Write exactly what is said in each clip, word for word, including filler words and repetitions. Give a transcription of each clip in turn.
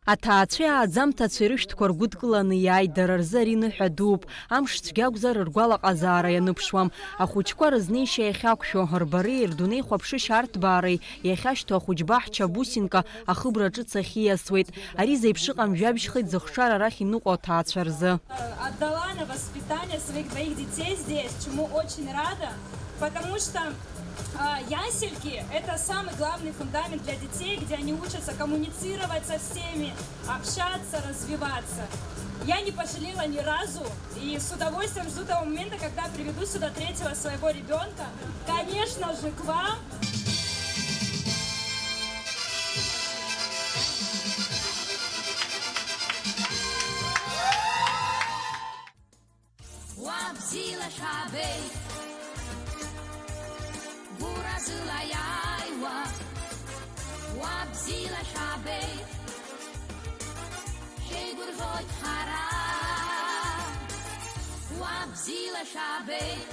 Аҭаацәеи ааӡамҭацәеи рышәҭқәа ргәыдкыланы иааит, дара рзы ари ныҳәа дууп, амш цәгьа акәзар ргәалаҟазаара ианыԥшуам. Ахәыҷқәа рызнеишьа иахьақәшәо, рбареи рдунеихәаԥшышьа арҭбаареи иахьашьҭоу ахәыҷбаҳча Бусинка ахыбра ҿыц ахь ииасуеит. Ари зеиԥш ыҟам жәабжьхеит зыхшара арахь иныҟәо аҭаацәа рзы. Отдала на воспитание своих двоих детей здесь, чему очень рада, потому что, а, ясельки — это самый главный фундамент для детей, где они учатся коммуницировать со всеми, общаться, развиваться. Я не пожалела ни разу и с удовольствием жду того момента, когда приведу сюда третьего своего ребёнка. Конечно же, к вам. Уа бзиала шәаабеит, гәыразыла иааиуа, уа бзиала шәаабеит, шәеигәырӷьоит ҳара, уа бзиала шәаабеит,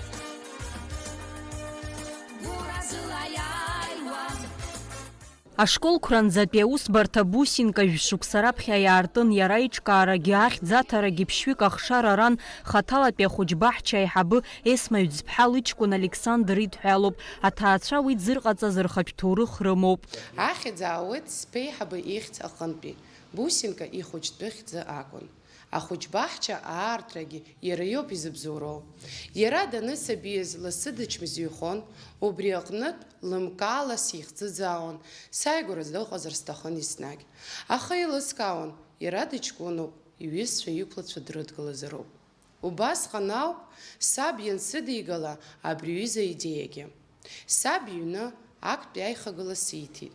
гәыразыла иааиуа. Ашкол қәранӡатәи аусбарҭа Бусинка жәшықәса раԥхьа иаартын, иара аиҿкаарагьы, ахьӡаҭарагьы ԥшьҩык ахшара ран, хаҭалатәи ахәыҷбаҳча аиҳабы Есма Ҩӡԥҳа лыҷкәын Александр идҳәалоуп. Аҭаацәа уи дзырҟаҵаз рхатә ҭоурых рымоуп. Ахьӡ аауеит сԥеиҳабы ихьӡ аҟынтәи, Бусинка ихәыҷтәы хьӡы акәын. Ахәыҷбаҳча аартрагьы иара иоуп изыбзоуроу. Иара данысабиз лассы дычмазаҩхон, убри аҟнытә лымкаала сихӡыӡаауан, сааигәара дыҟазар сҭахын еснагь. Аха еилыскаауан, иара дыҷкәыноуп, иҩызцәа иқәлацәа дрыдгылазароуп. Убасҟан ауп саб иансыдигала абри аҩыза аидеиагьы. Саб иҩны актәи аихагыла сиҭеит.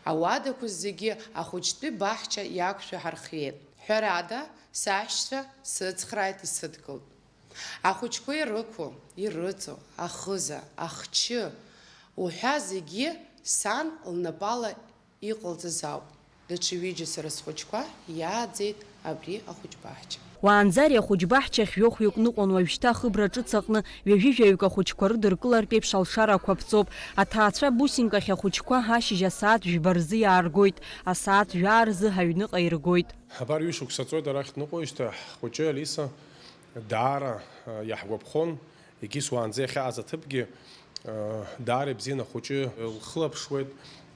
Ауадақәа зегьы ахәыҷтәы баҳча иақәшәо ҳархиеит. Ҳәарада, саҳәшьцәа сыцхрааит, исыдгылт. Ахәыҷқәа ирықәу, ирыҵоу, ахыза, ахчы уҳәа зегьы сан лнапала иҟалҵаз ауп. Даҽа ҩыџьа сара схәыҷқәа иааӡеит абри ахәыҷбаҳча. Уаанӡа ари ахәыҷбаҳчахь жәохәҩык ныҟәон, уажәшьҭа ахыбра ҿыц аҟны ҩажәи жәаҩык ахәыҷқәа рыдыркылартә еиԥш алшара ақәаԥҵоуп. Аҭаацәа Бусинкахь ахәыҷқәа ашьыжь асааҭ жәба рзы иааргоит, асааҭ жәаа рзы аҩныҟа иргоит. Абар ҩышықәса ҵуеит арахь дныҟәоижьҭеи, ҳхәыҷы Алиса даара, а, иаҳгәаԥхон. Егьыс уаанӡа иахьаҟаз аҭыԥгьы, э, даара ибзиан, ахәыҷы лхылаԥшуеит,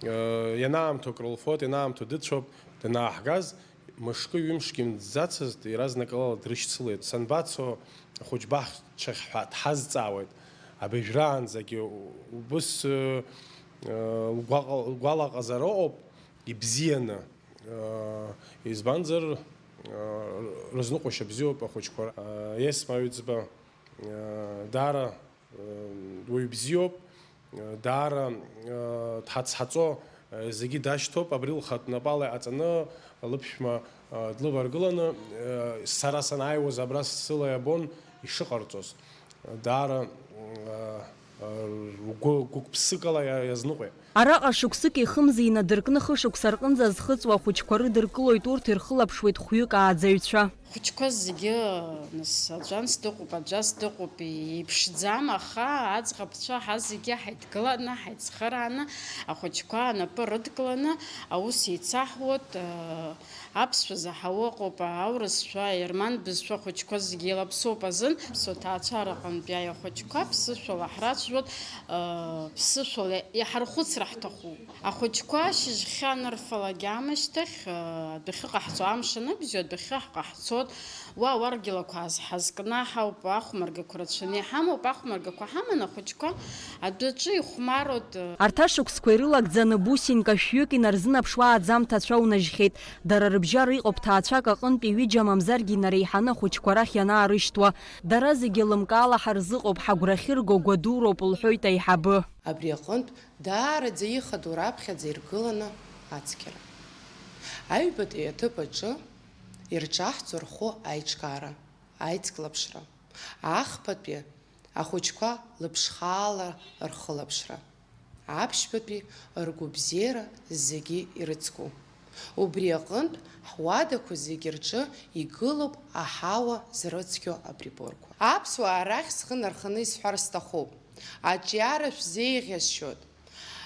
э, ианаамҭоу акрылфоит, ианаамҭоу дыцәоуп, данааҳгаз, мышкы-ҩымшгьы имӡацызт, иаразнакала дрышьцылеит. Санбацо, ахәыҷбаҳчахь ҳәа дҳазҵаауеит. Абыжәраанӡагьы убыс, э, э, лгәаҟ-, лгәалаҟазар ыҟоуп, ибзианы, э, избанзар, э, рызныҟәашьа бзиоуп ахәыҷқәа. Э, Есма Аҩӡба, Даара уаҩ бзиоуп, даара дҳацҳаҵо, зегьы дашьҭоуп, абри лхатә напала иҟаҵаны лыԥшәма длываргыланы, сара санааиуаз абра сыла иабон ишыҟарҵоз, даара ргәы гәык-ԥсыкала иазныҟәеит. Араҟа шықәсыки хымзи инадыркны хышықәса рҟынӡа зхыҵуа ахәыҷқәа рыдыркылоит, урҭ ирхылаԥшуеит хәҩык ааӡаҩцәа. Ахәыҷқәа зегьы, нас, аӡәанс дыҟоуп, аӡәас дыҟоуп, иеиԥшӡам, аха аӡӷабцәа ҳазегьы ҳаидгыланы, ҳаицхырааны, ахәыҷқәа анапы рыдкыланы аус еицаҳуеит. Аԥсшәа заҳауа ыҟоуп, аурысшәа, аерман бызшәа, ахәыҷқәа зегьы еилаԥсоуп азын. Аԥсуа ҭаацәара аҟынтәи ахәыҷқәа ԥсышәала ҳрацәажәоит, ԥсышәала иҳархәыцра ҳҭахуп. Ахәыҷқәа шьыжьхьа анырфалак аамышьҭахь, адәахьы ҟаҳҵо, амш аныбзиоу адәахьы ҳҟаҳҵоит, уа уаргьалақәа ҳазкнаҳауп, ахәмаргақәа рацәаны иҳамоуп, ахәмаргақәа ҳаманы ахәыҷқәа адәаҿы ихәмаруеит. Арҭ ашықәсқәа ирылагӡаны Бусинка шәҩык инарзынаԥшуа ааӡамҭацәа унажьхьеит. Дара рыбжьара иҟоуп ҭаацәак аҟынтәи ҩыџьа мамзаргьы инареиҳаны ахәыҷқәа рахь ианаарышьҭуа. Дара зегьы лымкаала ҳарзыҟоуп, ҳагәра ахьырго гәадуроуп, лҳәоит аиҳабы. Абри аҟынтә даараӡа ихадоу раԥхьаӡа иргыланы ацқьара. Аҩбатәи аҭыԥ аҿы ирҿаҳҵо рхәы аиҿкаара, аицклаԥшра, ахԥатәи ахәыҷқәа лыԥшхаала рхылаԥшра, аԥшьбатәи ргәабзиара зегьы ирыцку. Убри аҟынтә, ҳуадақәа зегьы рҿы игылоуп аҳауа зрыцқьо априборқәа. Аԥсуаа рахь схы нарханы исҳәар сҭахуп, аҿиара шәзеиӷьасшьоит.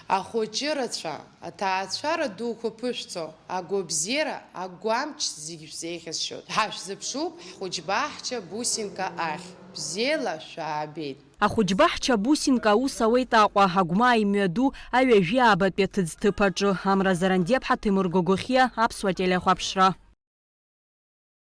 Ахәыҷы рацәа, аҭаацәара дуқәа ԥышәҵо, агәабзиара, агәамч зегь шәзеиӷьасшьоит. Ҳашәзыԥшуп ҳхәыҷбаҳча бусинка ахь. Бзиала шәаабеит! Ахәыҷбаҳча бусинка аус ауеит Аҟәа, Агәмаа имҩаду аҩажәи аабатәи аҭыӡҭыԥ аҿы. Амра Зарандиаԥҳа, Ҭемыр Гогохиа, Аԥсуа телехәаԥшра.